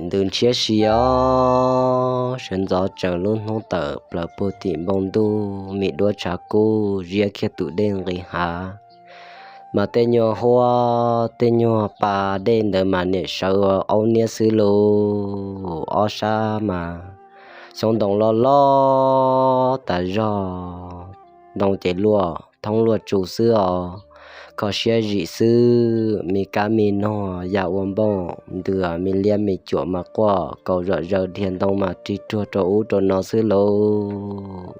ntws ntshiab si os. Sawv ntxov tsees lub hnub tawm plaws puag tim npoo ntuj, me duab tshav kub ziab kiag tus dej nqis hav. Mas tej nyuag huab tej nyuag pa dej ntawd mas niam sawv ua aub niab xwb lauj. Ob sab mas xyoob ntoo loj loj tas zog, ntoo ces luaj thoob luaj tsu xwb os. Kho siab zim xwb, me kab me noog ya ua npoj ntws, me liab me cuam mas quaj kaus zom zaws, dhia ntoo mas rig ruag rau ub rau no xwb lauj.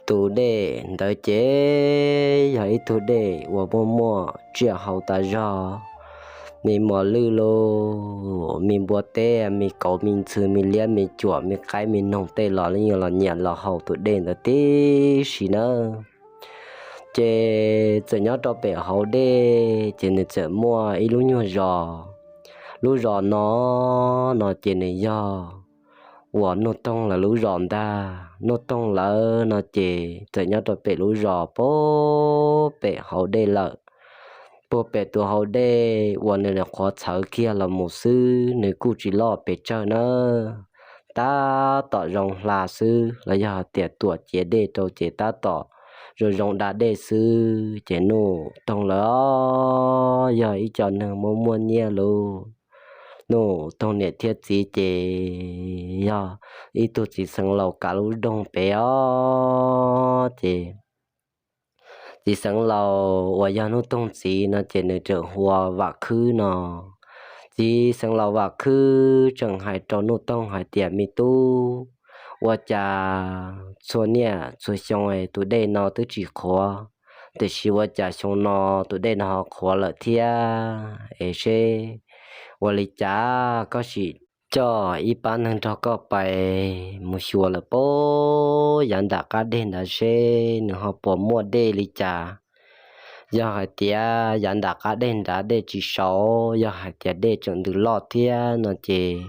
Tus dej ntawd ces yog ib tug dej uas muaj muaj tsiaj haus tas zog, me mos lwj lauj, me npua teb, me kauv me ntxhw, me liab me cuam, me qaib me noog tej los yeej los nyiam los haus tus dej ntawd tib si nawb. Ces txawm nyob rau pem hauv dej ces nws txawm muaj ib lub nyuag zos. Lub zos no, no ces nws yog uas Nuj Toog lawv lub zos ntag. Nuj Toog lawv no ces txawm nyob rau pem lub zos puag pem hauv dej lawm. Puag pem tus hauv dej uas nws qhuav txhawv kiag los mus xwb, nws kuj tsis loj pes tsawg nawb, tab tom zoo hla xwb los yog hais tias tuam ciav dej rau ces tab tom zoo zoo da dej xwb. Ces Nuj Toog lawv yog ib co neeg muaj muaj nyiaj lauj. Nuj Toog niam thiab txiv ces yog ib tug txiv xeev laus kav lub nroog pem os. Ces txiv xeev laus uas yog Nuj Toog txiv no ces nws tseem hu ua Vam Khwb no. Txiv xeev laus Vam Khwb tseem hais rau Nuj Toog hais tias, me tub, ua cas txhua niaj txhua xyoo es tus dej no twb tsis qhuav, tiam sis ua cas xyoo no tus dej no ho qhuav lawm thiab? Es seb ua li cas koj sim coj ib pab neeg nrog koj pais mus xyuas lawm puag yav nram qab deg nrad seb nws ho puas muaj dej li cas. Yog hais tias yav nram qab deg nrad dej tsis saud, yog hais tias dej tseem ntws loj thiab no ces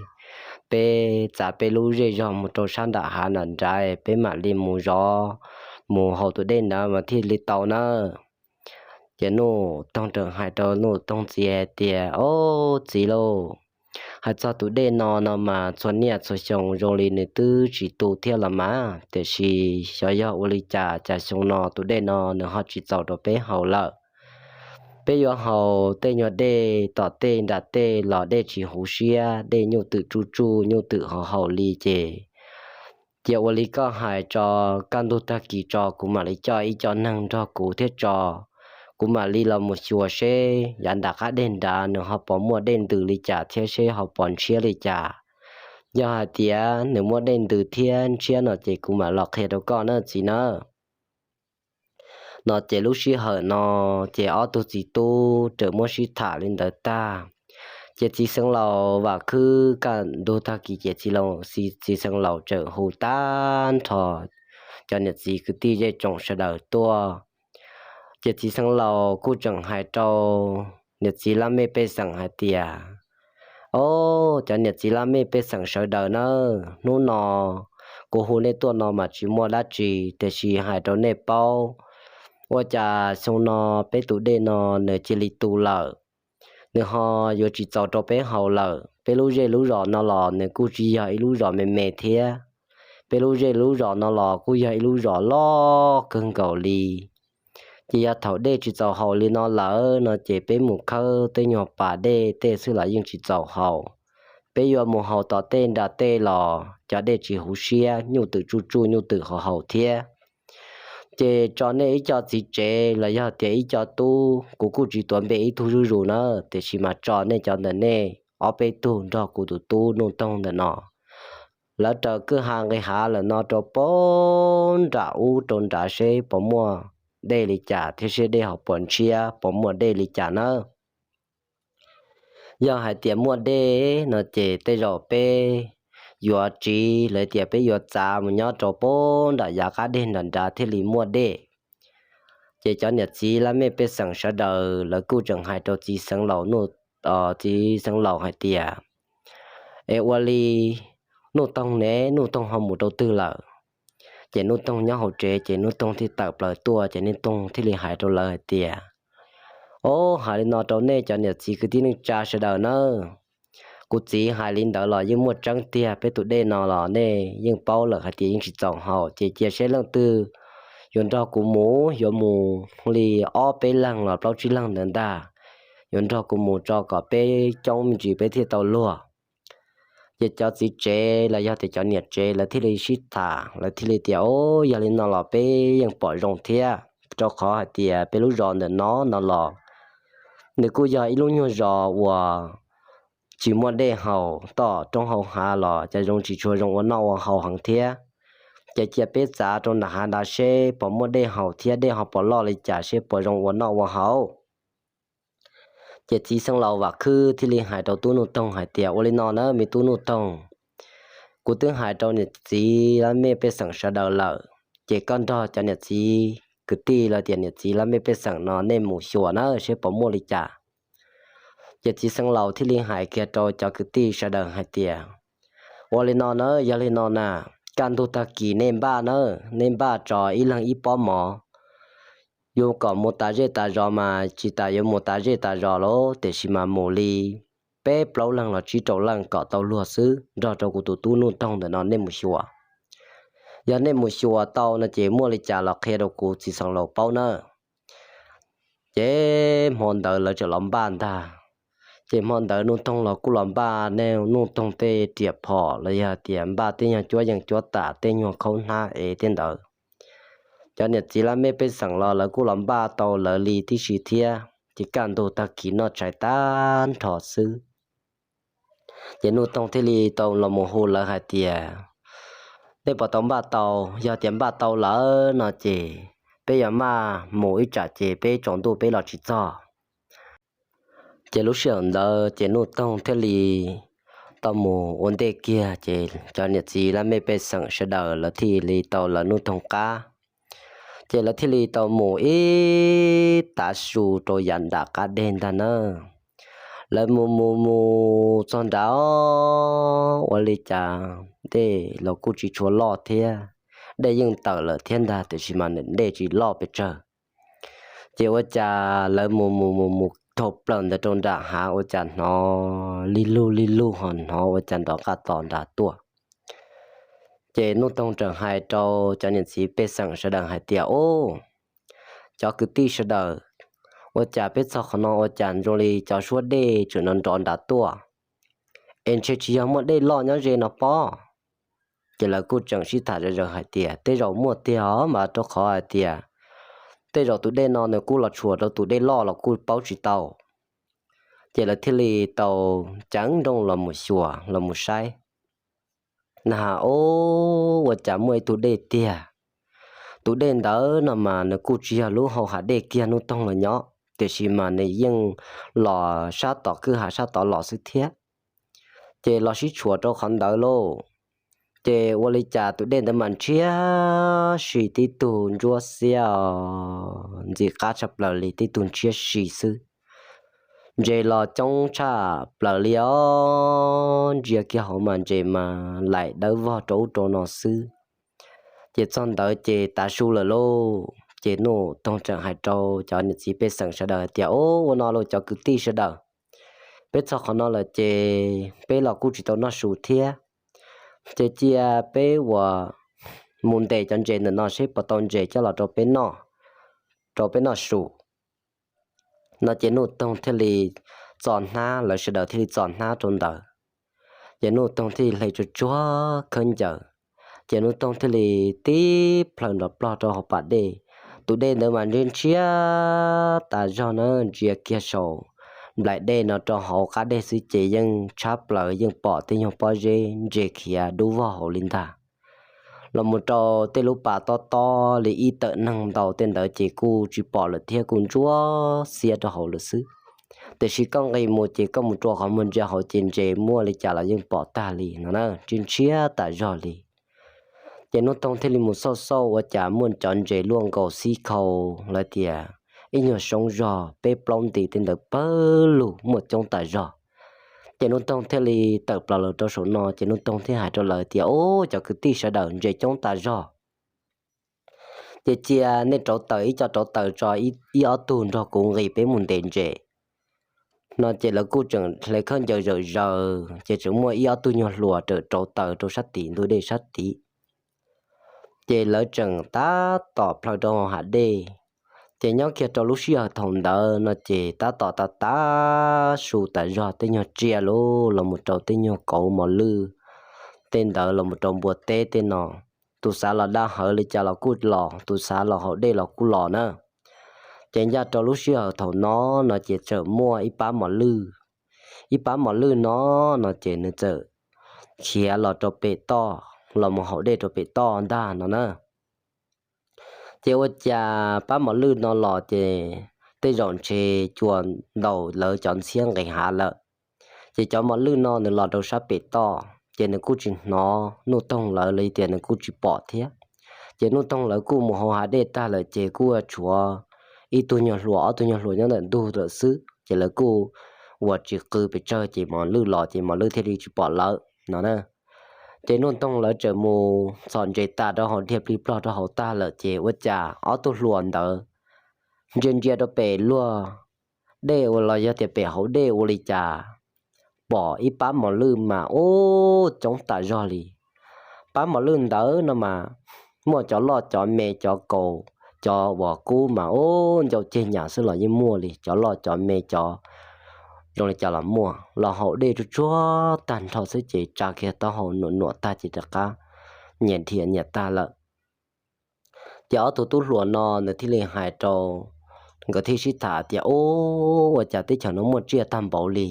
peb txav peb lub zej zog mus rau sab nram hav nram nrad, peb mam li mus zov, mus haus tus dej nrad mas thiaj li tau nawb. Ces Nuj Toog tseem hais rau Nuj Toog txiv hais tias, ob txiv lauj, hais txog tus dej no no mas txhua niaj txhua xyoo zoo li nws twb tsis tu thiab los mas, tiam sis xyov yog ua li cas cas xyoo no tus dej no nws ho tsis txaus rau peb haus lawm. Peb yuav haus tej nyuag dej tom tej nram tej los dej tsis huv siab, dej nyuj twm tsuj tsuj nyuj twm hauv haus li ces cia ua li koj hais tso, kaj ntug tag kis tso kuv mam li coj ib co neeg nrog kuv thiab tso, kuv mam li los mus xyuas seb yav nram qab deg nrad nws ho puas muaj dej ntws li cas thiab seb ho puas ntshiab li cas. Yog hais tias nws muaj dej ntws thiab ntshiab no ces kuv mam los qhia rau koj nawb txiv nawb. No ces lub sij hawm no ces ob tug txiv tub txawm muab sib tham li ntawd tag, ces txiv xeev laus Vam Khwb kaj ntug tag kis ces txiv xeev laus txawm hu tag nrho cov niam txiv kwv tij zej tsoom sawv daws tuaj. Ces txiv xeev laus kuj tseem hais rau niam txiv laj mej pej xeem hais tias, ob, cov niam txiv laj mej pej xeem sawv daws nawb, hnub no kuv hu nej tuaj no mas tsis muaj dab tsi, tiam sis hais rau nej paub, ua cas xyoo no peb tus dej no nws cia li tu lawm, nws ho yuav tsis txaus rau peb haus lawm. Peb lub zej lub zos no los nws kuj tsis yog ib lub zos me me thiab, peb lub zej lub zos no los kuj yog ib lub zos loj kawg nkaus li. Ces yog thaum dej tsis txaus haus li no lawm no ces peb mus khawb tej nyuag pas dej tej xwb los yeej tsis txaus haus. Peb yuav mus haus tom tej nram tej los cov dej tsis huv siab, nyuj twm tsuj tsuj nyuj twm hauv haus thiab. Ces tso nej ib co txiv tsev los yog tias ib co tub, kuv kuj tsis tuav npe ib tug zuj zus na, tiam sis mas tso nej cov ntawm nej ob peb tug nrog kuv tus tub Nuj Toog ntawm no, lawv raws kwj ha nqis hav lawm no rau puag nram ub rau nrad seb puas muaj dej li cas thiab seb dej ho puas ntshiab, puas muaj dej li cas nawb. Yog hais tias muaj dej no ces tej zaum peb yuav tsiv, lawv tias peb yuav txav mus nyob rau puag nram yav qab deg nram nrad thiaj li muaj dej. Ces cov niam txiv laj mej pej xeem sawv daws lawv kuj tseem hais rau txiv xeev laus, txiv xeev laus hais tias, es ua li Nuj Toog ne, Nuj Toog ho mus rau twg lawm? Ces Nuj Toog nyob hauv tsev, ces Nuj Toog thiaj tawm plaws tuaj, ces Nuj Toog thiaj li hais rau lawv hais tias, ob, hais li no rau nej cov niam txiv kwv tij neej tsa sawv daws nawb, kuv txiv hais li ntawd los yeej muaj tseeb tiag, peb tus dej no los nej yeej paub lawm hais tias yeej tsis txaus haus, ces cia seb leej twg yuav nrog kuv mus, yuav mus li ob peb leeg los plaub tsib leeg ntawd ntag, yuav nrog kuv mus tso kom peb coob me ntsis peb thiaj tau luag. Ces cov txiv tsev los yog tias cov niam tsev lawv thiaj li sib tham, lawv thiaj li tias, Au, yog li no los peb yeej pom zoo thiab, rau qhov hais tias peb lub zos ntawm no no los nws kuj yog ib lub nyuag zos uas tsis muaj dej haus, toj roob hauv hav los cas zoo tsis tshua zoo ua noj ua haus heev thiab. Ces cia peb txav rau nram hav nrad seb puas muaj dej haus thiab dej ho puas loj li cas seb puas zoo ua noj ua haus. Ces txiv xeev laus Vam Khwb thiaj li hais rau tub Nuj Toog hais tias, Ua li no na me tub Nuj Toog, kuv twb hais rau niam txiv lab mej pej xeem sawv daws lawm, ces koj nrog cov niam txiv kwv tij los tias niam txiv lab mej pej xeem no nej mus xyuas na seb puas muaj li cas. Ces txiv xeev laus thiaj li hais kiag rau cov kwv tij sawv daws hais tias, Ua li no na, yog li no na, kaj ntug tag kis nej npaj na, nej npaj tso ib leeg ib pob mov. Yuav kom mus tas zej tas zos mas tsis tas yuav mus tas zej tas zos lauj, tiam sis mas mus li peb plaub leeg los tsib rau leej kom tau luag xwb, nrog rau kuv tus tub Nuj Toog ntawm no nej mus xyuas. Yog nej mus xyuas tau no ces muaj li cas los qhia rau kuv txiv xeev laus paub na. Ces hmo ntawd lawv txawm los npaj ntag. Ces hmo ntawd Nuj Toog los kuj los npaj nej Nuj Toog tej riam phom los yog tias npaj tej nyuag cuab yees cuab tam tej nyuag khaub hnab ev tej ntawd. Cov niam txiv lab mej pej xeem los lawv kuj los npaj tau lawv li tib si thiab, ces kaj ntug tag kis noj tshais tag nrho xwb. Ces Nuj Toog thiaj li tau los mus hu lawv hais tias, Nej puas tau npaj tau? Yog tias npaj tau lawm no ces peb yuav maj mus ib tsam ces peb tsaus ntuj peb los tsis txog. Ces lub sij hawm ntawd ces Nuj Toog thiaj li tau mus ua ntej kiag, ces cov niam txiv lab mej pej xeem sawv daws lawv thiaj li tau lawv Nuj Toog qab. Ces lawv thiaj li tau mus ib tav su rau yav nram qab deg ntag na. Lawv mus mus mus txog nrad, ua li cas dej los kuj tsis tshua loj thiab, dej yeej tawm lawm thiab ntag, tiam sis mas dej tsis loj pes tsawg. Ces ua cas lawv mus mus mus mus dhau plaws ntawd rau nram hav, ua cas hnov li lug li lug ho hnov ua cas nrov qaj tos nrad tuaj. Ces Nuj Toog tseem hais rau cov niam txiv pej xeem sawv daws hais tias, Ub, cov kwv tij sawv daws, ua cas peb txog qhov no ua cas zoo li cov suab dej tseem nrov nrov nrad tuaj, es ntshe tsis yog muaj dej loj nyob ze no pob? Ces lawv kuj tseem sib tham zom zaws hais tias, Tej zaum muaj tiag os mas, rau qhov hais tias tej zaum tus dej no nws kuj los tshuam rau tus dej loj los kuj paub tsis tau. Ces lawv thiaj li tau ceev nrooj los mus xyuas los mus saib. Na has, ub, ua cas muaj ib tug dej tiag. Tus dej ntawd no mas nws kuj tsis yog lub hau hav dej kiag Nuj Toog los nyob, tiam sis mas nws yeej los sab tom kwj ha sab tod los xwb thiab. Ces los sib tshuam rau qhov ntawd lauj. Ces ua li cas tus dej ntawd mas ntshiab si tib tug ntsuab xiab os, ntxim qab tshaj plaws li, tib tug ntshiab si xwb. Ntses los coob tshaj plaws li os, ntsia kiag hauv mas ntses mas laim dawb vog rau ub rau no xwb. Ces txog ntawd ces tav su lawm lauj, ces Nuj Toog tseem hais rau cov niam txiv pej xeem sawv daws hais tias, Ub, ua no lauj cov kwv tij sawv daws, peb txog qhov no lawm ces peb los kuj tsis tau noj su thiab. Ces cia peb ua mus ntes cov ntses ntawm no seb puas tau ntses coj los rau peb noj, rau peb noj su. No ces Nuj Toog thiaj li txo hnab, lawv sawv daws thiaj li txo hnab rau ntawd. Ces Nuj Toog thiaj li hle tsuag tsuag khaub ncaws, ces Nuj Toog thiaj li tib plhaw nrov plog rau hauv pas dej. Tus dej ntawd mas ntshiab ntshiab tas zog na, ntsia kiag saum nplaim dej no rau hauv qab deg xwb ces yeej tshab plaws yeej pom tej nyuag pob zeb ntses khiav dub vog hauv li ntag. Los mus rau tej lub pas tob tob li ib tawm neeg ntau tej ntawd ces kuj tsis pom lawm thiab, kuj ntsuab xiab rau hauv lawm xwb. Tiam sis koj nqis mus ces koj mus rua qhov muag ntsia hauv ces ntses muaj li cas los yeej pom tag li no na, ntshiab ntshiab tas zog li. Ces Nuj Toog thiaj li mus xauj xauj ua cas muaj cov ntses luaj nkaus xib khau, lawv tias ib nyuag soob zog peb plaub nti tej ntawd pawg lug muaj coob tas zog. Ces Nuj Toog thiaj li tawm plaws los rau saum no ces Nuj Toog thiaj hais rau lawv tias, Ub, cov kwv tij sawv daws, ntses coob tas zog. Ces cia nej rauv taws, ib co rauv taws tso, ib ob tug nrog kuv nqis peb mus ntes ntses. no ces lawv kuj tseem hle khaub ncaws zawm zaws, ces tseem muaj ib ob tug nyuag hluas rawm rauv taws rau sab tim ntug dej sab tid. Ces lawv tseem tab tom plhaw rau hauv hav dej. Ces nyob kiag rau lub sij hawm thaum ntawd no ces tab tom tav tav su tas zog, tej nyuag tsiaj los mus rau tej nyuag kauv mos lwj, tej ntawd los mus rau npua teb tej no. Tus xav los da hawv li cas los kuj los, tus xav los haus dej los kuj los na. Ces ncaj rau lub sij hawm thaum no no ces tseem muaj ib pab mos lwj. Ib pab mos lwj no no ces nws txawm khiav los rau pem toj, los mus haus dej rau pem toj ntag no na. Ces ua cas pab mos lwj no los ces tej zaum ntshe cua ntaus lawv cov ntxhiab nqis hav lawm. Ces cov mos lwj no nws los rau sab pem toj ces nws kuj tsis hnov Nuj Toog lawv li tias nws kuj tsis pom thiab. Ces Nuj Toog lawv kuj mus hauv hav dej tag lawm ces kuj tshuav ib tug nyuag hluas ob tug nyuag hluas nyob ntawm ntug lawm xwb, ces lawv kuj ua tsis qw pes tsawg ces mos lwj los ces mos lwj thiaj li tsis pom lawv no na. Ces Nuj Toog lawv tseem mus txhom ntses tas rau hauv dhia plig plog rau hauv tag lawm ces ua cas ob tug hluas ntawd ntsia ntsia rau pem luag dej ua los yog tias pem hauv dej ua li cas pom ib pab mos lwj mas ub coob tas zog li. Pab mos lwj ntawd no mas muaj cov loj cov me cov kaus, cov uas kub mas ub ncau ceg nyam xwb los yeej muaj li, cov loj cov me cov zoo li cas los muaj, los haus dej tsuag tsuag tag nrho xwb ces tsa kiag taub hau nuam nuam tag ces rov qab nyias dhia nyias tag lawm. Ces ob tug tub hluas no nws thiaj li hais rau, nkawd thiaj sib tham tias ub ua cas teb chaws no muaj tsiaj tag npaum li.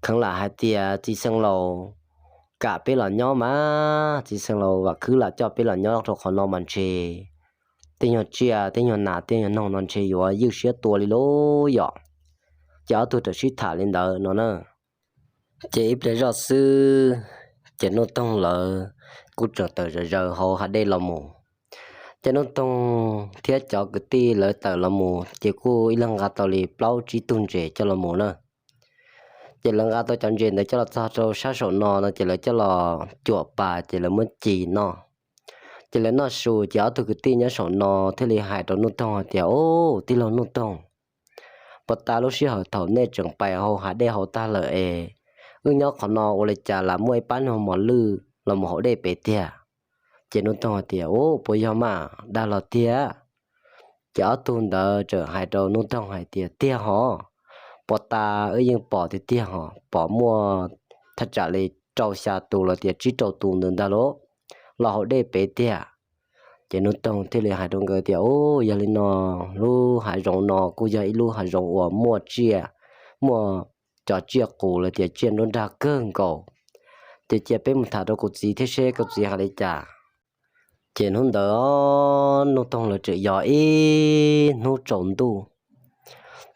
Kheev lam hais tias txiv xeev laus kam peb los nyob mas txiv xeev laus vam khwb lam coj peb los nyob rau qhov no mas ntshe tej nyuag tsiaj tej nyuag nas tej nyuag noog no ntshe yuav ywj siab tua li lauj yom. Ces ob tug txawm sib tham li ntawd no na. Ces ib pliag zoj xwb ces Nuj Toog lawv kuj tseem tawm zaws zaws hauv hav dej los mus. Ces Nuj Toog thiab cov kwv tij lawv tawm los mus ces kuj ib leeg nqa tau li plaub tsib tug ntses coj los mus na. Ces lawv nqa tau cov ntses ntawd coj los txog rau sab saum no no ces lawv coj los cuam pas ces lawv muab ci noj. Ces lawv noj su ces ob tug kwv tij nyob saum no thiaj li hais rau Nuj Toog hais tias ub tij laug Nuj Toog, puas tas lub sij hawm thaum nej tseem pais hauv hav dej hauv tag lawm es wb nyob qhov no ua li cas lam muaj ib pab nyuag mos lwj los mus haus dej pem tiag. Ces Nuj Toog hais tias ub puas yog mas dag los tiag. Ces ob tug ntawd txawm hais rau Nuj Toog hais tias tiag hos, puas tas wb yeej pom tiag tiag hos, pom muaj thaj tsam li rau xya tus los tias tsib rau tus ntawd ntag lauj, los haus dej pem tiag. Ces Nuj Toog thiaj li hais rau nkawd tias ub yog li no, lub hav zoov no kuj yog ib lub hav zoov uas muaj tsiaj, muaj cov tsiaj qus los tias tsiaj nruab nrag kawg nkaus. Ces cia peb mus tham rau kuv txiv thiab seb kuv txiv hais li cas. Ces hnub ntawd Nuj Toog lawv tseem yog ib hnub tsaus ntuj.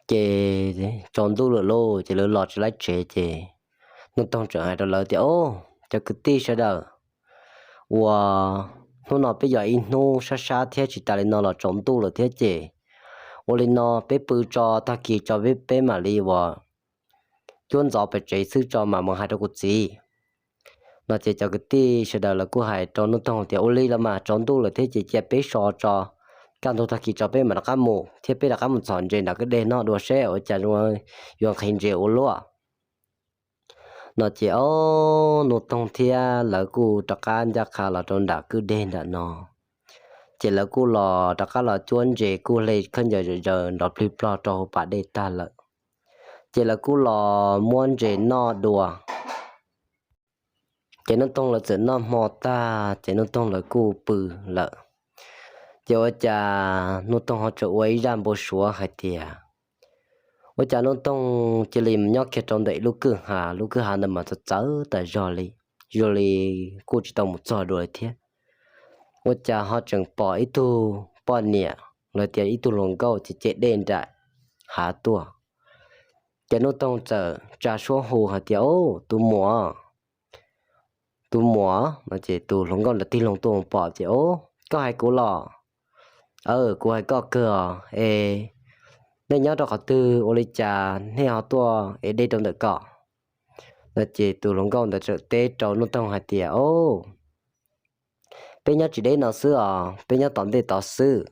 Ces tsaus ntuj lawm lauj ces lawv los tsis laib tsev ces Nuj Toog tseem hais rau lawv tias o, cov kwv tij sawv daws, ua hnub no peb yog ib hnub sab sab thiab tsis tas li no los tsaus ntuj lawm thiab ces ua li no peb pw tso, tag kis tso peb mam li ua cuab ntxov pem tsev xwb tso mam mus hais rau kuv txiv. No ces cov kwv tij sawv daws lawv kuj hais rau Nuj Toog tias ua li los mas tsaus ntuj lawm thiab ces cia peb so tso, kaj ntug tag kis tso peb mam rov qab mus thiab peb rov qab mus txhom ntses nram kwj deg noj dua seb ua cas yuav nqhis ntses ua luaj. No ces o, Nuj Toog thiab lawv kuj rov qab ncaj qha los rau nram kwj deg nram no. Ces lawv kuj los rov qab los cuab ntses kuj hle khaub ncaws zaws zaws nrov plig plog rau hauv pas dej tag lawm. Ces lawv kuj los muab ntses noj dua. Ces Nuj Toog lawv txawm noj hmo tag ces Nuj Toog lawv kuj pw lawm. Ces ua cas Nuj Toog ho tseem ua ib zaj npau suav hais tias ua cas Nuj Toog cia li nyob kiag rau ntawm ib lub kwj ha, lub kwj ha ntawd mas txawv txawv tas zog li, zoo li kuj tsis tau mus txog dua li thiab. Ua cas ho tseem pom ib tug poj niam los tias ib tug hluas nkauj ces cem dej nram hav tuaj. Ces Nuj Toog txawm tsa suab hu hais tias o, tus muam, tus muam no ces tus hluas nkauj nram tig loo tuaj mus pom ces o, koj hais kuv los? Aw, kuv hais koj kawg os. Es nej nyob rau qhov twg ua li cas nej ho tuaj ev dej rau ntawm ko? No ces tus hluas nkauj ntawd txawm teb rau Nuj Toog hais tias o, peb nyob tsis deb no xwb os, peb nyob tom ntej tod xwb.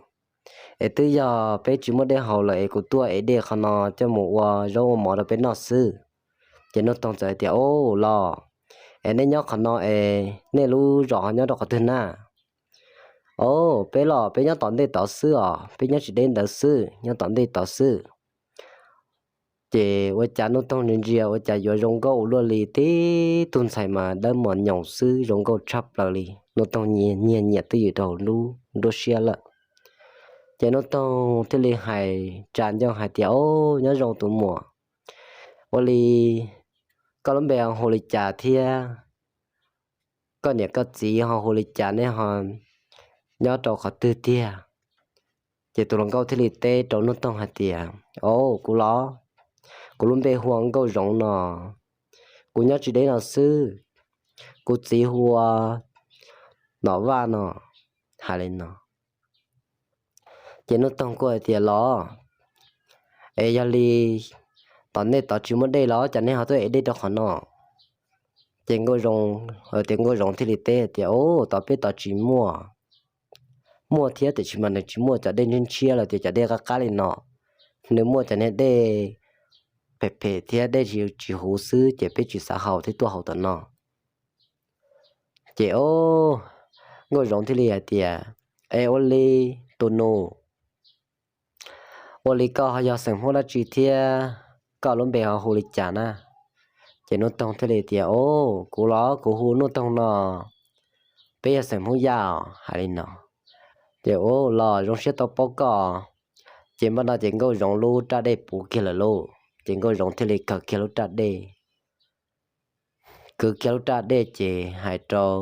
Es twb yog peb tsis muaj dej haus lawm es kuv tuaj ev dej qhov no coj mus ua zaub ua mov rau peb noj xwb. Ces Nuj Toog txawm hais tias, Au los, es nej nyob qhov no es nej lub zos ho nyob rau qhov twg na? Au, peb los peb nyob tom ntej tod xwb os, peb nyob tsis deb ntawd xwb, nyob tom ntej tod xwb. Ces ua cas Nuj Toog ntsia ntsia ua cas yuav zoo nkauj ua luaj li, tib tug ntxhais mas dawb mos nyoos xwb, zoo nkauj tshaj plaws li. Nuj Toog nyiag nyiam twj ywm rau hauv lub nruab siab lawm. Ces Nuj Toog thiaj li hais tsa ncauj hais tias, Au, nyob zoo tus muam, ua li koj lub npe ho hu li cas thiab koj niam koj txiv ho hu li cas, nej ho nyob rau qhov twg tiag? Ces tus hluas nkauj thiaj li teb rau Nuj Toog hais tias, Au, kuv los, kuv lub npe hu ua Nkauj Zoov no, kuv nyob tsis deb no xwb, kuv txiv hu ua Nom Vaj no. Hais li no ces Nuj Toog kuj hais tias, Los, es yog li tom ntej tod tsis muaj dej los cas nej ho tuaj ev dej rau qhov no? Ces Nkauj Zoov, tias Nkauj Zoov thiaj li teb tias, Au, tom peb tod tsis muaj, muaj thiab tiam sis mas nws tsis muaj cov dej ntshiab ntshiab los tias cov dej qab qab li no, nws muaj cov niag dej phem phem thiab dej tsis huv xwb ces peb tsis xav haus thiaj tuaj haus tom no. Ces Nkauj Zoov thiaj li hais tias, Es ua li tus nus, ua li koj ho yog xeem Hmoob dab tsi thiab koj lub npe ho hu li cas na? Ces Nuj Toog thiaj li tias, Au, kuv los kuv hu Nuj Toog no, peb yog xeem Hmoob Yaj os. Hais li no ces, Au los, zoo siab tau paub koj. Ces npaj no ces Nkauj Zoov lub raj dej puv kiag lawm lauj, ces Nkauj Zoov thiaj li khaws kiag lub raj dej, kwv kiag lub raj dej ces hais rau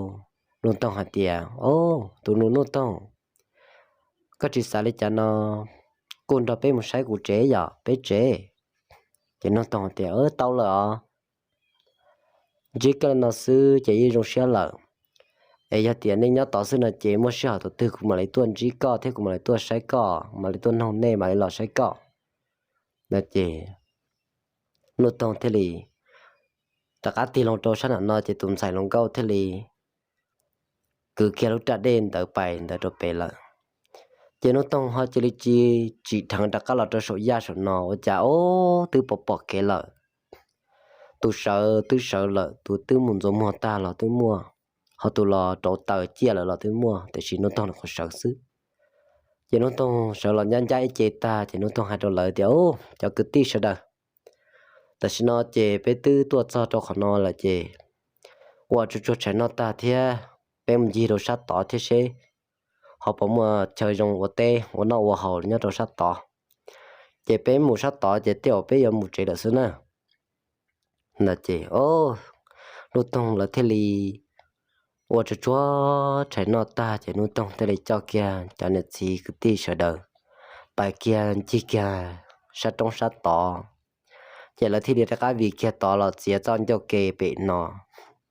Nuj Toog hais tias, Au, tus nus Nuj Toog, koj tsis xav li cas no kuj nrog peb mus saib kuv tsev yom, peb tsev. Ces Nuj Toog tias, Tau lawm os, ntsib koj li no xwb ces yeej zoo siab lawm. Es yog tias nej nyob tod xwb no ces muaj sij hawm thaum twg kuv mam li tuaj ntsib koj thiab kuv mam li tuaj saib koj, mam li tuaj noog nej, mam li los saib koj. No ces Nuj Toog thiaj li rov qab tig loo rau sab nram no ces tus ntxhais hluas nkauj thiaj li kwv kiag lub raj dej ntawd pais ntawd rau pem lawm. Ces Nuj Toog ho cia li tsis tsim dheev rov qab los rau saum Yaj saum no ua cas, Au, twb pom pom kev lawm. Tus sawv twb sawv lawm, tus twb mus ntxuav muag tag los twb muaj, ho tus los rauv taws ciaj lawm los twb muaj, tiam sis Nuj Toog nws qhuav sawv xwb. Ces Nuj Toog sawv los ncab ncab ib ce tag ces Nuj Toog hais rau lawv tias, Au, cov kwv tij sawv daws, tam sim no ces peb twb tuaj txog rau qhov no lawm ces ua tsuag tsuag tshais noj tag thiab peb mus ncig rau sab tod thiab seb ho puas muaj chaw zoo ua teb ua noj ua haus nyob rau sab tod. Ces peb mus sab tod ces tej zaum peb yuav mus tsev lawm xwb na. No ces Nuj Toog lawv thiaj li ua tsuag tsuag tshais noj tag ces Nuj Toog thiaj li coj kiag cov niam txiv kwv tij sawv daws pais kiag ncig kiag sab roob sab tod. Ces lawv thiaj li rov qab vim kiag tod los txiav txoj ncauj ke pem no,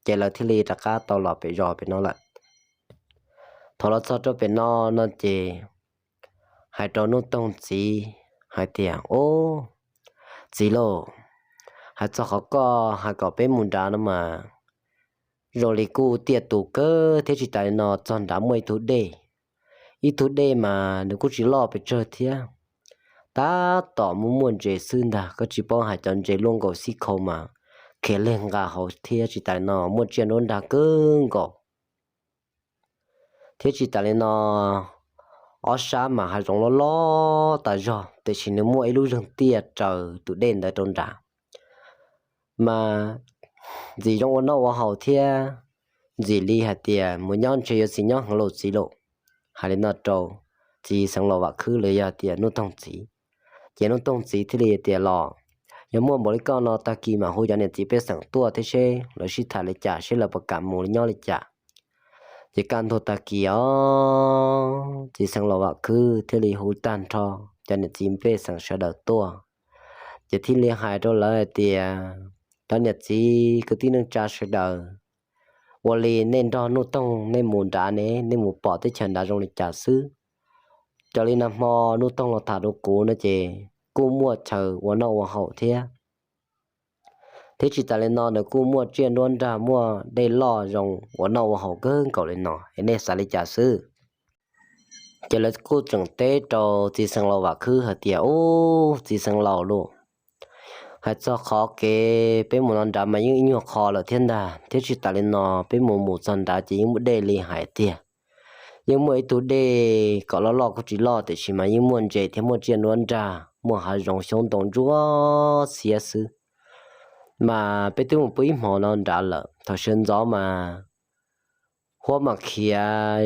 ces lawv thiaj li rov qab tau los pem zos pem no lawm. Thaum los txog rau pem no, no ces hais rau Nuj Toog txiv hais tias, Au, txiv lauj, hais txog qhov koj hais kom peb mus nrad no mas zoo li kuj tiaj tus kawg thiab tsis tas li no txog nrad muaj ib tug dej, ib tug dej mas nws kuj tsis loj pes tsawg thiab, tab tom muaj muaj ntses xwb ntag, koj tsis paub hais cov ntses luaj nkaus xib khau mas khiav leg nqa hauv thiab tsis tas li no muaj tsiaj nruab nrag kawg nkaus. Thiab tsis tas li no, ob sab mas hav zoov loj loj tas zog tiam sis nws muaj ib lub zeeg tiaj raws tus dej ntawd rau nram, mas ntxim zoo ua noj ua haus thiab ntxim li hais tias mus nyob ntshe yuav tsis nyob heev lauj txiv lauj. Hais li no rau txiv xeev laus Vam Khwb los yog tias Nuj Toog txiv. Ces Nuj Toog txiv thiaj li tias, Los, yog muaj npaum li koj no tag kis mam hu cov niam txiv pej xeem tuaj thiab seb lawv sib tham li cas, seb lawv puas kam mus nyob li cas. Ces kaj ntug tag kis os, txiv xeev laus Vam Khwb thiaj li hu tag nrho cov niam txiv pej xeem sawv daws tuaj, ces thiaj li hais rau lawv hais tias, Cov niam txiv kwv tij neej tsa sawv daws, ua li nej nrog Nuj Toog nej mus nrad ne, nej mus pom teb chaws nrad zoo li cas xwb. Raws li nag hmo Nuj Toog los tham rau kuv no ces kuj muaj chaw ua noj ua haus thiab, thiab tsis tas li no nws kuj muaj tsiaj nruab nrag muaj dej loj zoo ua noj ua haus kawg nkaus li no, es nej xav li cas xwb? Ces lawv kuj tseem teb rau txiv xeev laus Vam Khwb hais tias, Ub, txiv xeev laus lauj, hais txog qhov kev peb mus no nrad mas yeej ib nyuag qho lawm thiab ntag, thiab tsis tas li no peb mus mus txog nrad ces yeej muaj dej li hais tiag. Yeej muaj ib tug dej kom loj loj kuj tsis loj tiam sis mas yeej muaj ntses thiab muaj tsiaj nruab nrag, muaj hav zoov xyoob ntoo ntsuab xiab xwb. Mas peb twb mus pw ib hmo no nrad lawm, thaum sawv ntxov mas huab mas khiav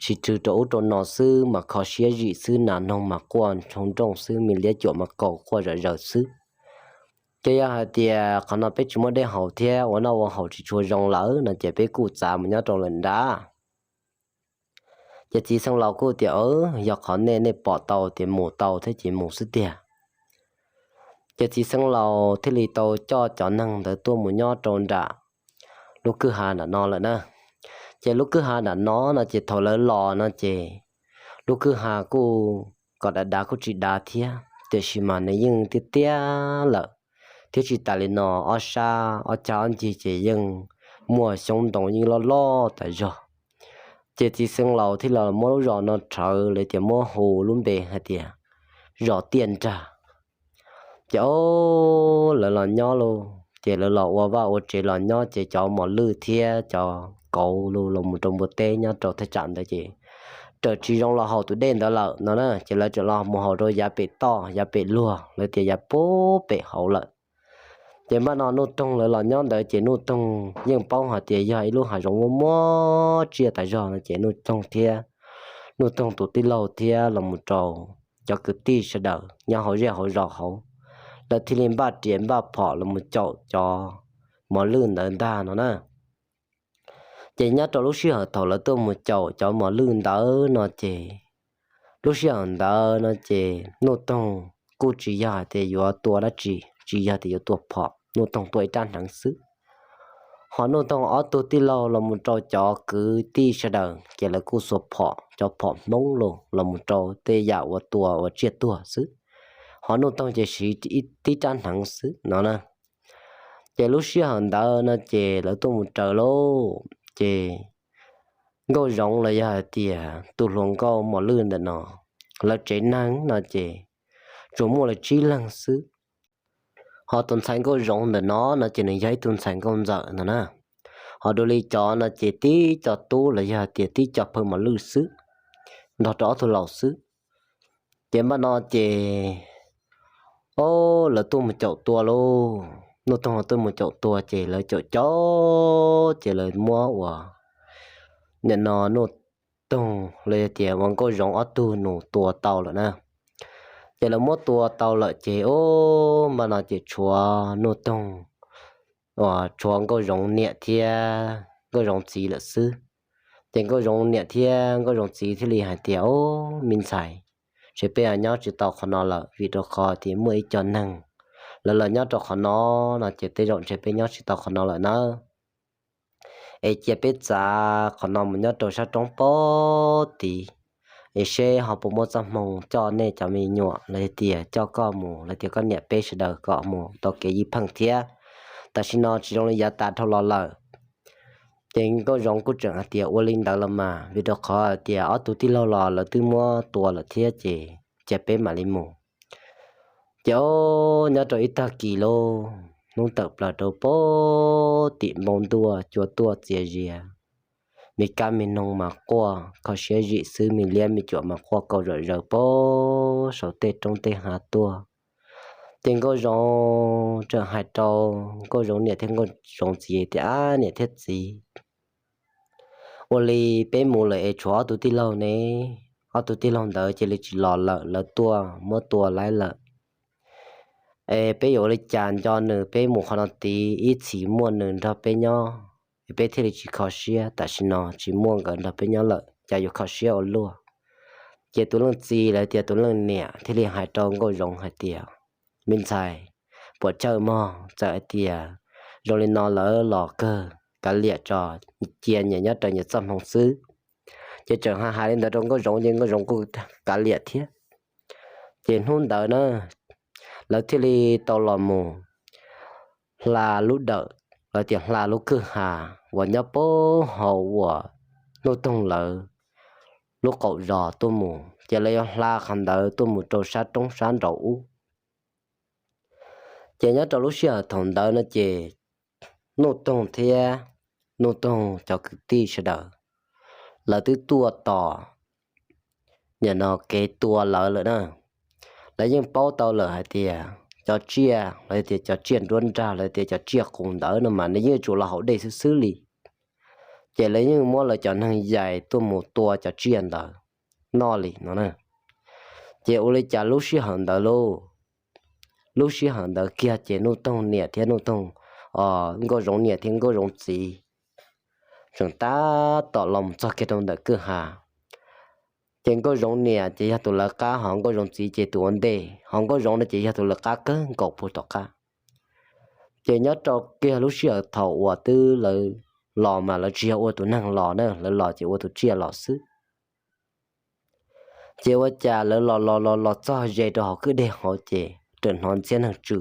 tsis rwg rau ub rau no xwb, mas kho siab zim xwb, nas noog mas quaj ntshoo nrooj xwb, me liab cuam mas kaus quaj zom zaws xwb. Ces yog hais tias qhov no peb tsis muaj dej haus thiab ua noj ua haus tsis tshua zoo lawm no ces peb kuj txav mus nyob rau lawm nrad. Ces txiv xeev laus kuj tias, Yog qhov nej, nej pom tau tias mus tau thiab ces mus xwb tiag. Ces txiv xeev laus thiaj li tau coj cov neeg ntawd tuaj mus nyob rau nram lub kwj ha nram no lawm na. Ces lub kwj ha nram no no ces thaum lawv los no ces lub kwj ha kuj kom dav dav kuj tsis dav thiab, tiam sis mas nws yeej tiaj tiaj lawm, thiab tsis tas li no ob sab ob cag ob ncig ces yeej muaj xyoob ntoo yeej loj loj tas zog. Ces txiv xeev laus thiaj los muab lub zos no rhawv, lawv tias muab hu lub npe hais tias zos Tiaj Nrag. Ces o, lawv los nyob lauj, ces lawv los ua vaj ua tsev los nyob ces cov mos lwj thiab cov kauv los mus rau npua teb nyob rau thaj tsam ntawd ces raws tsis zoo los haus tus dej ntawd lawm no na, ces lawv tseem los mus haus rau yav pem toj yav pem luag, lawv tias yav pub pem hauv lawm. Ces npaj no Nuj Toog lawv los nyob ntawd ces Nuj Toog yeej paub hais tias yog ib lub hav zoov muaj muaj tsiaj tas zog no ces Nuj Toog thiab Nuj Toog tus tij laug thiab los mus rau cov kwv tij sawv daws nyob hauv zej hauv zos hauv, lawv thiaj li npaj riam npaj phom los mus caum cov mos lwj ntawd ntag no na. Ces nyob rau lub sij hawm thaum lawv tuaj mus caum cov mos lwj ntawd no ces, lub sij hawm ntawd no ces Nuj Toog kuj tsis yog hais tias yuav tua dab tsi, tsis yog tias yuav tua phom, Nuj Toog tua ib rab hneev xwb. Ho Nuj Toog ob tug tij laug los mus rau cov kwv tij sawv daws ces lawv kuj xuas phom, cov phom Hmoob los los mus rau tej yam uas tua uas tsiaj tuag xwb. Ho Nuj Toog ces siv tib rab hneev xwb no na. Ces lub sij hawm ntawd no ces lawv tuaj mus raws lauj, ces Nkauj Zoov los yog hais tias tus hluas nkauj mos lwj ntawm no, lawv tsev neeg no ces tsuas muaj lawv tsib leeg xwb. Ho tus ntxhais Nkauj Zoov ntawm no no ces nws yog ib tug ntxhais nkauj ntxawm ntag na. Ho dua li cov no ces tib co tub los yog hais tias tib co phaw mos lwj xwb, nrog rau ob tug laus xwb. Ces npaj no ces, o, lawv tuaj mus caum tua lauj. Nuj Toog tuaj mus caum tua ces lawv caum caum ces lawv muab ua, nim no Nuj Toog los yog tias ua Nkauj Zoov ob tug nus tua tau lawm na. Ces lawv muab tua tau lawm ces, o, npaj no ces tshuav Nuj Toog, uas tshuav Nkauj Zoov niam thiab Nkauj Zoov txiv lawm xwb. Ces Nkauj Zoov niam thiab Nkauj Zoov txiv thiaj li hais tias, o, me ntxhais, ntshe peb nyob tsis tau qhov no lawm vim rau qhov tias muaj ib co neeg lawv los nyob rau qhov no no ces tej zaum ntshe peb nyob tsis tau qhov no lawm nawb. Es cia peb txav qhov no mus nyob rau sab roob pob tid, es seb ho puas muaj txoj hmoo coj nej cov me nyuam los tias coj koj mus los tias koj niam peb sawv daws kom mus tau kev yij pheej thiab. Tam sim no tsis zoo li yav tas dhau los lawm. Ces Nkauj Zoov kuj tseem hais tias ua li ntawd los mas, vim rau qhov hais tias ob tug tij laug los lawv twb muab tua lawm thiab ces cia peb mam li mus. Ces o, nyob rau ib tag kis lauj, hnub tawm plaws rau pob tim npoo ntuaj cua tuaj txias zias, me kab me noog mas quaj kho siab zim xwb, me liab me cuam mas quaj kaus zom zaws pob saum tej roob tej hav tuaj. Ces Nkauj Zoov tseem hais rau Nkauj Zoov niam thiab Nkauj Zoov txiv tias, ab, niam thiab txiv, ua li peb mus lawm es tshuav ob tug tij laug ne, ob tug tij laug ntawd cia li tsis los lawm, lawv tuaj muab tua laib lawm. Es peb yuav ua li cas nco nws, peb mus qhov no tid ib txhis muaj nws nrog peb nyob, es peb thiaj li tsis kho siab, tam sim no tsis muaj nkawd nrog peb nyob lawm cas yuav kho siab ua luaj. Ces tus leej txiv los tias tus leej niam thiaj li hais rau Nkauj Zoov hais tias, me ntxhais, puas tsawg mog, txawm hais tias zoo li no lawv los kawg, kav liam tso, cia nyias nyob raws nyias txoj hmoo xwb. Ces tseem hais hais li ntawd rau Nkauj Zoov ces Nkauj Zoov kuj kav liam thiab. Ces hnub ntawd na, lawv thiaj li tau los mus hla lub dawm, lawv tias hla lub kwj ha uas nyob puag hauv uas Nuj Toog lawv lub qaum zos tuaj mus, ces lawv yuav hla qhov ntawd tuaj mus rau sab roob sab nraud ub. Ces nyob rau lub sij hawm thaum ntawd no ces Nuj Toog thiab Nuj Toog cov kwv tij sawv daws, lawv twb tuaj tos nim no kev tua lawv lawm na. Lawv yeej paub tau lawm hais tias cov tsiaj, lawv tias cov tsiaj nruab nrag, lawv tias cov tsiaj qus ntawd no mas nws yeej tsuas los haus dej xwb xwb li. Ces lawv yeej muab lawv cov neeg yais tuaj mus tua cov tsiaj ntawd noj li no na. Ces ua li cas lub sij hawm ntawd lauj, lub sij hawm ntawd kiag ces Nuj Toog niam thiab Nuj Toog, Nkauj Zoov niam thiab Nkauj Zoov txiv tseem tab tom los mus txog kiag rau ntawm kwj ha. Ces Nkauj Zoov niam ces yog tus lawv qab, ho Nkauj Zoov txiv ces tus ua ntej, ho Nkauj Zoov no ces yog tus lawv qab kawg nkaus puag tom qab. Ces nyob rau kiag lub sij hawm thaum uas twb lawv los mas lawv tsis yog ua tus neeg los na, lawv los ces ua tus tsiaj los xwb. Ces ua cas lawv los los los los txog ze rau hauv kwj deg hauv ces txawm hnov ntxhiab neeg tsw.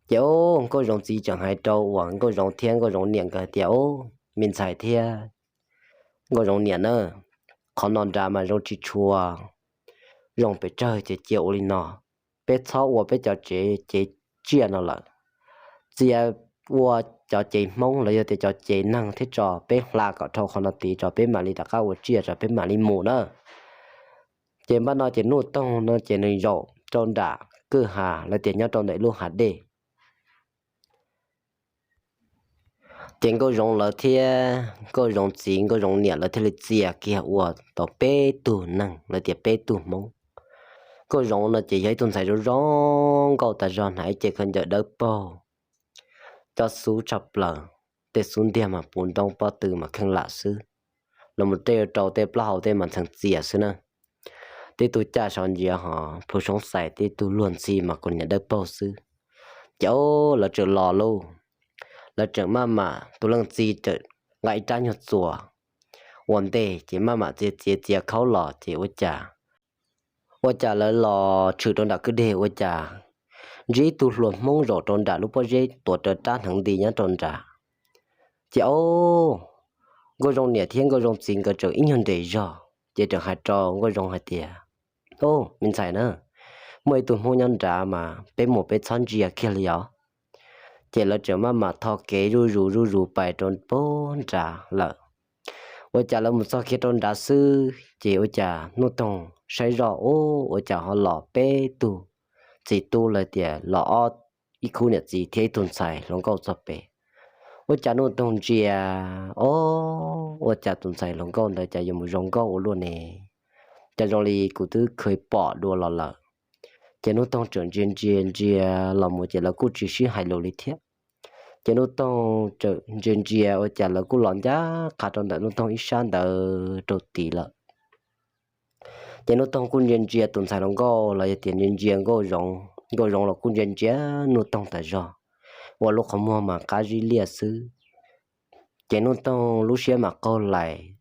Ces o, Nkauj Zoov txiv tseem hais rau uas Nkauj Zoov thiab Nkauj Zoov niam nkawd hais tias, O, me ntxhais thiab Nkauj Zoov niam na, qhov no nrad mas zoo tsis tshua zoo pes tsawg ces cia ua li no, peb txhob ua peb cov tsev cev tsiaj no lawm, txia ua cov cev Hmoob los yog tias cov cev neeg thiab tso, peb hla kom dhau qhov no tid tso peb mam li rov qab ua tsiaj tso peb mam li mus na. Ces npaj no ces Nuj Toog no ces nws zaum rau nram kwj ha los tias nyob rau ntawm lub hav dej. Ces Nkauj Zoov lawv thiab Nkauj Zoov txiv Nkauj Zoov niam lawv thiaj li txia kiag ua tau peb tug neeg los tias peb tug Hmoob. Nkauj Zoov no ces yog ib tug ntxhais zoo zoo nkauj tas zog, hnav ib ce khaub ncaws dawb paug, cov xub tshaj plaws, tej xub ntiag mas puv ntoob pob tw mas kheej lam xwb, los mus tej rau tej plaub hau tej mas ntxheev txias xwb na. Tib tug caj saum ntsia ho plhu soob xais, tib tug luag ntxhi mas kuv niam dawb paug xwb. Ces o, lawv tseem los lauj, lawv tseem maj mam, tus leej txiv tseem nqa ib rab nyuag txuas ua ntej ces maj mam txiav txiav txiav khaub los ces ua cas, ua cas lawv los tshwm rau nram kwj deg ua cas ntsib ib tug hluas Hmoob zaum rau nram lub pob zeb tuav rawv rab hneev nti nyob rau nrad. Ces o, Nkauj Zoov niam thiab Nkauj Zoov txiv nkawd tseem ib nyuag nres zog ces tseem hais rau Nkauj Zoov hais tias, O, me ntxhais na, muaj ib tug Hmoob nyob nrad mas peb mus peb txhob ntsia kiag li os. Ces lawv tseem maj mam tho kev zuj zus zuj zus pais rau puag nrad lawm. Ua cas lawv mus txog kiag rau nrad xwb ces ua cas Nuj Toog saib zoj, O, ua cas ho los peb tug txiv tub lawm tias los ob, ib khub niam txiv thiab ib tug ntxhais hluas nkauj txog pem. Ua cas Nuj Toog ntsia, O, ua cas tus ntxhais hluas nkauj ntawd cas yuav mus zoo nkauj ua luaj ne? Cas zoo li kuv twb kheev pom dua los lawm. Ces Nuj Toog tseem ntsia ntsia ntsia los mus ces lawv kuj tsis sib hais lus li thiab. Ces Nuj Toog tseem ntsia ntsia ua cas lawv kuj los ncaj qha rau ntawm Nuj Toog ib sab ntawd rau tid lawm. Ces Nuj Toog kuj ntsia ntsia tus ntxhais hluas nkauj los yog tias ntsia ntsia Nkauj Zoov, Nkauj Zoov los kuj ntsia ntsia Nuj Toog tas zog, ua lub qhov muag mas qab zib liaj xwb. Ces Nuj Toog lub siab mas qaug lais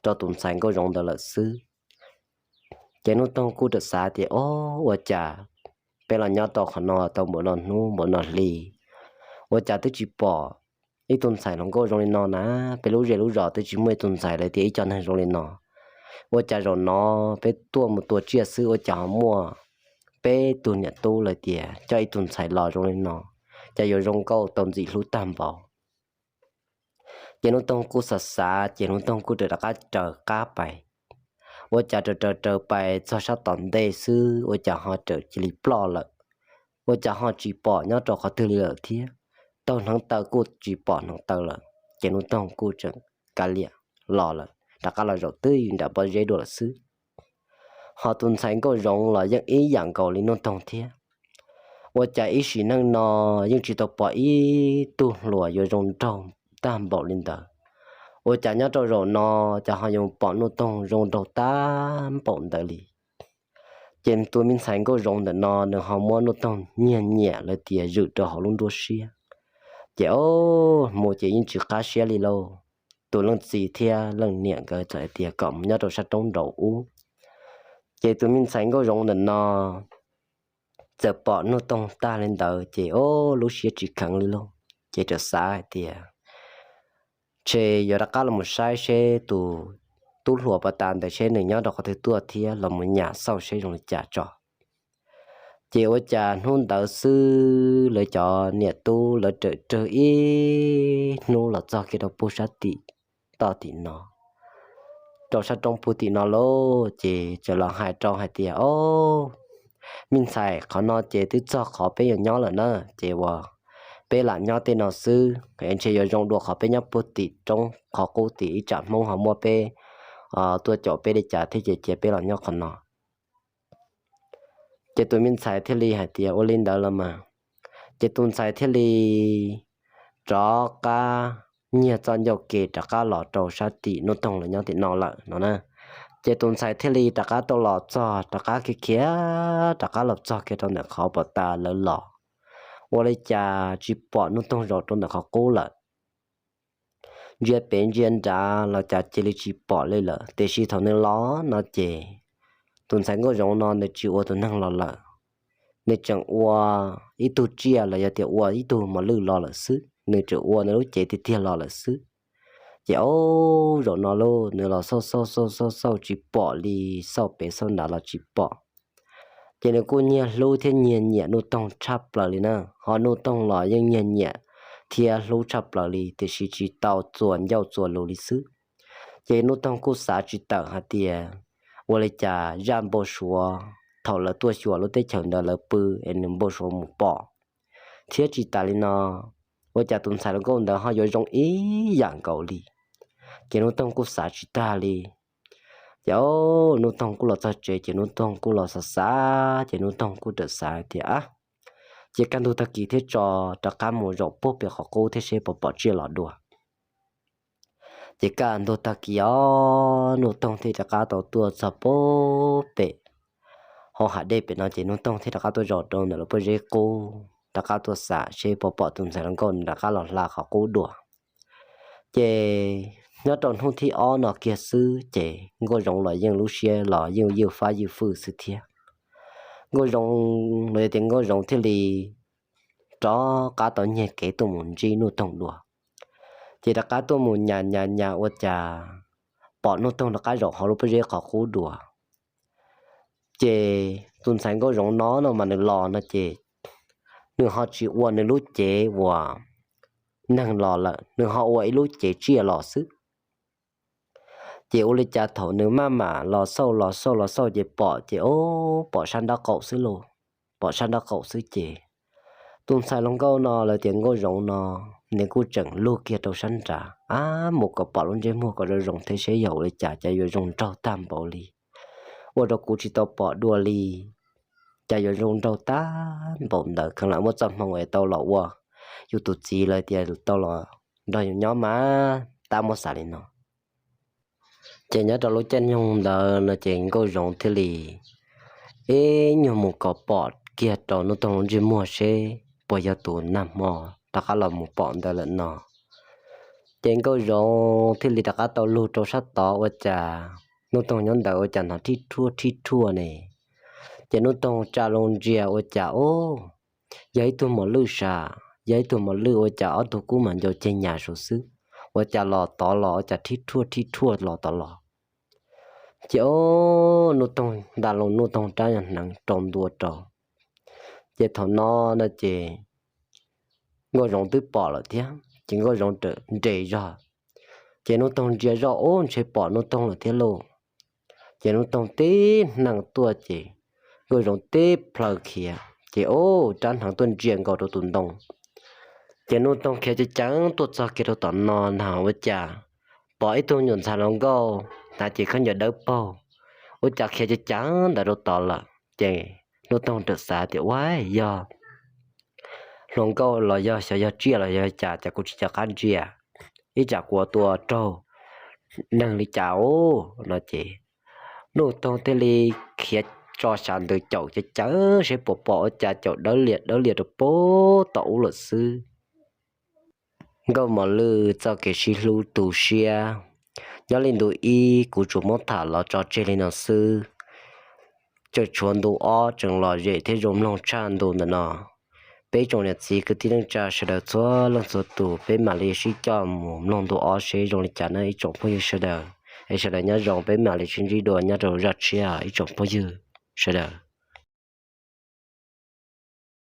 rau tus ntxhais Nkauj Zoov ntawd lawm xwb. Ces Nuj Toog kuj txawm xav tias, O, ua cas peb los nyob rau qhov no tau npaum no hnub npaum no hli, ua cas twb tsis pom ib tug ntxhais hluas nkauj zoo li no na? Peb lub zej lub zos twb tsis muaj ib tug ntxhais los tias ib co neeg zoo li no. Ua cas zaum no peb tuaj mus tua tsiaj xwb ua cas ho muaj peb tug niam tub los tias coj ib tug ntxhais los zoo li no, cas yuav zoo nkauj tau ntxim hlub tag npaum. Ces Nuj Toog kuj xav xav ces Nuj Toog kuj rov qab raws qab pais. Ua cas raws raws raws pais txog sab tom ntej xwb ua cas ho raws cia li ploj lawm. Ua cas ho tsis pom nyob rau qhov twg li lawm thiab. Taug hneev taw kuj tsis pom hneev taw lawm ces Nuj Toog kuj tseem kav liam los lawm, rov qab los zaum twj ywm nram pob zeb dua lawm xwb. Ho tus ntxhais Nkauj Zoov los yeej ib yam nkaus li Nuj Toog thiab. Ua cas ib sim neej no yeej tsis tau pom ib tug hluas yuav zoo nraug tag npaum li ntawd. Ua cas nyob rau zaum no cas ho yuav pom Nuj Toog zoo nraug tag npaum ntawd li. Ces tus me ntxhais Nkauj Zoov ntawm no nws ho muab Nuj Toog nyiag nyiam lawm tias zwm rau hauv lub nruab siab. Ces o, mus ces yeej tsis qab siab li lauj. Tus leej txiv thiab leej niam nkawd txawm hais tias kom mus nyob rau sab roob nraud ub. Ces tus me ntxhais Nkauj Zoov ntawm no txawm pom Nuj Toog tag li ntawd ces o, lub siab tsis kheev li lauj. Ces txawm xav hais tias, Tshe yuav rov qab los mus saib seb tus tub hluas pas tas ntawd seb nws nyob rau qhov twg tuaj thiab los mus nyas xauj seb zoo li cas tso. Ces ua cas hnub ntawd xwb lawv cov niam tub lawv rawm rawg ib hnub los txog kiag rau puag sab tim toj tim no, rau sab roob puag tim no lauj. Ces txawm los hais rau hais tias, Au, me ntxhais, qhov no ces twb txog qhov peb yuav nyob lawm na. Ces uas peb lam nyob tej no xwb es ntshe yuav zoo dua qhov peb nyob puag tim roob qhov qub tim ib tsam Hmoob ho muab peb tuaj caum peb li cas thiab ces cia peb los nyob qhov no. Ces tus me ntxhais thiaj li hais tias, Ua li ntawd los mas. Ces tus ntxhais thiaj li rov qab nyiag txoj ncauj ke rov qab los rau sab tim Nuj Toog lawv nyob tim no lawm no na. Ces tus ntxhais thiaj li rov qab tau los txog, rov qab khiav khiav rov qab los txog kiag rau ntawm qhov pas tas lawv los, ua li cas tsis pom Nuj Toog zaum rau ntawm qhov qub lawm. Ntsia pem ntsia nrad los cas cia li tsis pom li lawm. Tiam sis thaum nws los no ces tus ntxhais Nkauj Zoov no nws tsis ua tus neeg los lawm, nws tseem ua ib tug tsiaj los yog tias ua ib tug mos lwj los lawm xwb, nws tseem ua nws lub cev tiag tiag los lawm xwb. Ces au, zaum no lauj, nws los xauj xauj xauj xauj xauj tsis pom li, xauj pem xauj nrad los tsis pom. Ces nws kuj nyiag hlub thiab nyiag nyiam Nuj Toog tshaj plaws li na, ho Nuj Toog los yeej nyiag nyiam thiab hlub tshaj plaws li, tiam sis tsis tau txuas ncauj txuas lus li xwb. Ces Nuj Toog kuj xav tsis tawm hais tias ua li cas zaj npau suav thaum lawv tuaj xyuas lub teb chaws ntawd lawv pw es nws npau suav mus pom, thiab tsis tas li no, ua cas tus ntxhais hluas nkauj ntawd ho yuav zoo ib yam nkaus li. Ces Nuj Toog kuj xav tsis tag li. Ces Nuj Toog kuj los txog tsev ces Nuj Toog kuj los xav xav ces Nuj Toog kuj rawm xav tias, Ab, ces kaj ntug tag kis thiab tso, rov qab mus zaum puag pem qhov qub thiab seb puas pom tsiaj los dua. Ces kaj ntug tag kis os, Nuj Toog thiaj rov qab tau tuaj txog puag pem hauv hav dej pem no ces Nuj Toog thiaj rov qab tuaj zaum rau ntawm lub pob zeb qub, rov qab tuaj xam seb puas pom tus ntxhais hluas nkauj nws rov qab los hla qhov qub dua. Ces nyob rau hnub thib ob no kiag xwb ces Nkauj Zoov los yeej lub siab los yeej ywj fab ywj fwj xwb thiab. Nkauj Zoov los yog tias Nkauj Zoov thiaj li rov qab tau nyiag kev tuaj mus ntsib Nuj Toog dua. Ces rov qab tuaj mus nyas nyas nyas ua cas pom Nuj Toog rov qab zaum hauv lub pob zeb qhov qub dua. Ces tus ntxhais Nkauj Zoov no no mas nws los no ces nws ho tsis ua nws lub cev uas neeg los lawm, nws ho ua ib lub cev tsiaj los xwb. Ces ua li cas thaum nws maj mam los xauj los xauj los xauj ces pom ces o, pom sab nraub qaum xwb lauj, pom sab nraub qaum xwb ces tus ntxhais hluas nkauj no lawv tias Nkauj Zoov no, nws kuj tseem lug kiag rau sab nrad, Ab, mus kom pom lub ntsej muag kom zoo zoo thiab seb yog ua li cas, cas yuav zoo nraug tag npaum li, ua rau kuv tsis tau pom dua li, cas yuav zoo nraug tag npaum ntawd, kheev lam muaj txoj hmoo es tau los ua yus tus txiv lawm tias tau los nrog yus nyob mas, tab muab xav li no. Ces nyob rau lub caij nyoog ntawd no ces Nkauj Zoov thiaj li ib nyuag mus kom pom kiag rau Nuj Toog lub ntsej muag seb puas yog tus nag hmo rov qab los mus pom ntawd lawm no. Ces Nkauj Zoov thiaj li rov qab tau lug rau sab tod ua cas Nuj Toog nyob ntawd ua cas hnov thib rhuaj thib rhuaj ne. Ces Nuj Toog tsa loo ntsia ua cas o, yog ib tug mos lwj sav, yog ib tug mos lwj ua cas ob tug kub mas ncau ceg nyas saud xwb, ua cas los tod los ua cas thib rhuaj thib rhuaj los tod los. Ces o, Nuj Toog nta loo Nuj Toog rab hneev rau ntua rau. Ces thaum no no ces Nkauj Zoov twb pom lawm thiab ces Nkauj Zoov nres zog. Ces Nuj Toog ntsia zoj ub ntshe pom Nuj Toog lawm thiab lauj. Ces Nuj Toog tib hneev tuaj ces Nkauj Zoov tib plhaw khiav ces o, rab hneev tuaj ntsia nkaus rau tus ntoo. Ces Nuj Toog khiav ceev ceev tuaj txog kiag rau tom no na ua cas pom ib tug nyuam ntxhais hluas nkauj hnav cev khaub ncaws dawb paug, ua cas khiav ceev ceev ntawd rau tod lawm. Ces Nuj Toog rawm xav tias ua yog hluas nkauj los yog xyov yog tsiaj los yog cas, cas kuv tsis nco qab ntsia, ib tsam kuv ua tua raug neeg li cas ub no ces Nuj Toog thiaj li khiav tso xyav ntws caum ceev ceev seb puas pom ua cas caum dawb liam dawb liam rau puag tom ub lawm xwb. Nkauj Mos Lwj txoj kev sib hlub tu siab, nyob li ntu ib kuv tsuas muab tham los tso tseg li no xwb. Tseem tshuav ntu ob tseem lom zem thiab zoo mloog tshaj ntu ntawm no. Peb tsoom niam txiv kwv tij neej tsa sawv daws txhua leej txhua tus peb mam li sib coj mus mloog ntu ob seb zoo li cas na ib tsoom phooj ywg sawv daws. Es sawv daws nyob zoo, peb mam li sib ntsib dua nyob rau zaj tshiab ib tsoom phooj ywg sawv daws.